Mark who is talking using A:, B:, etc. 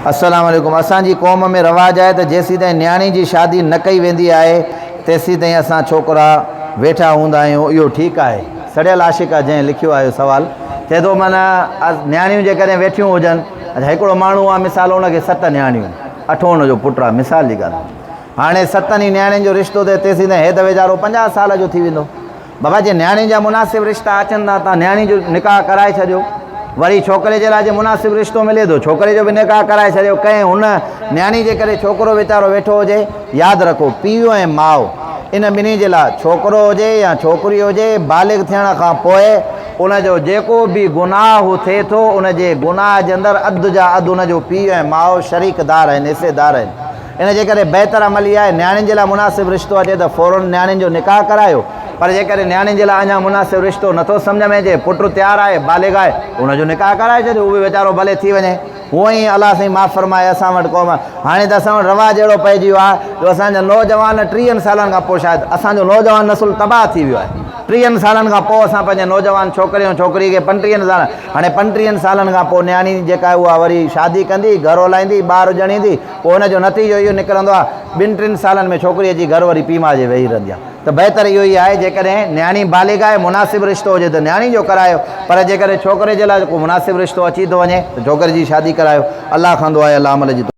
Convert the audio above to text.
A: السلام عليڪم اسان جي قوم ۾ رواج آهي ته جيسيتائين نياڻي جي شادي نه ڪئي ويندي آهي تيسيتائين اسان ڇوڪرا ويٺا هوندا آهيون اهو ٺيڪ آهي سڙيل عاشق آ جنهن لکيو آهي سوال چئي ٿو معنيٰ نياڻيون جيڪڏهن ويٺيون هجن اڇا هڪڙو ماڻهو آ مثال ان کي ست نياڻيون اٺون ان جو پٽ آ مثال جي ڳالهه هاڻي ستن ئي نياڻين جو رشتو ٿئي تيسيتائين هي ته ويچارو 50 سال جو ٿي ويندو بابا جي نياڻين جا مناسب رشتا اچن ٿا تان نياڻي جو نڪاح ڪرائي ڇڏيو وري ڇوڪري جي لاء جي مناسب رشتو ملي ٿو ڇوڪري جو به نڪاح ڪرائي ڇڏيو ڪنهن هن نياڻي جي ڪري ڇوڪرو ويچارو ويٺو هجي ياد رکو پيء ۽ ماء ان ٻنهي جي لاء ڇوڪرو هجي يا ڇوڪري هجي بالغ ٿيڻ کان پوء ان جو جيڪو به گناهه ٿئي ٿو ان جي گناهه جي اندر اڌ جا اڌ ان جو پيء ۽ ماء شريڪدار آهن حصيدار آهن ان جي ڪري بهتر عمل اهو آهي نياڻين جي لاء مناسب رشتو اچي ته فورن نياڻين جو نڪاح ڪرايو پر جيڪڏهن نياڻين جي لاء اڃا مناسب رشتو نٿو سمجهه ۾ اچي پٽ تيار آهي بالغ آهي ان جو نڪاح ڪرائي ڇڏيو اهو به ويچارو ڀلي ٿي وڃي هونئن ئي الله سائين معاف فرمائي اسان وٽ قوم هاڻي ته اسان وٽ رواج اهڙو پئجي ويو آهي جو اسان جا نوجوان ٽيهن سالن کان پوء شايد اسان جو نوجوان نسل تباهه ٿي ويو آهي ٽيهن سالن کان پوء اسان پنهنجي نوجوان ڇوڪري ۽ ڇوڪري کي پنٽيهن سالن هاڻي پنٽيهن سالن کان پوء نياڻي جيڪا آهي اها وري شادي ڪندي گهر هلائيندي ٻار ڄڻيندي پوء ان جو نتيجو اهو نڪرندو آهي ٻن ٽن سالن ۾ ڇوڪري اچي گهر وري پيء ماء جي ويهي رهندي آهي ته بهتر اهو ئي آهي جيڪڏهن نياڻي بالغ آهي مناسب رشتو هجي ته نياڻي جو ڪرايو پر جيڪڏهن ڇوڪري جي لاء ڪو مناسب رشتو اچي ٿو وڃي ته ڇوڪري جي شادي ڪرايو الله کان دعا آهي الله عمل جي.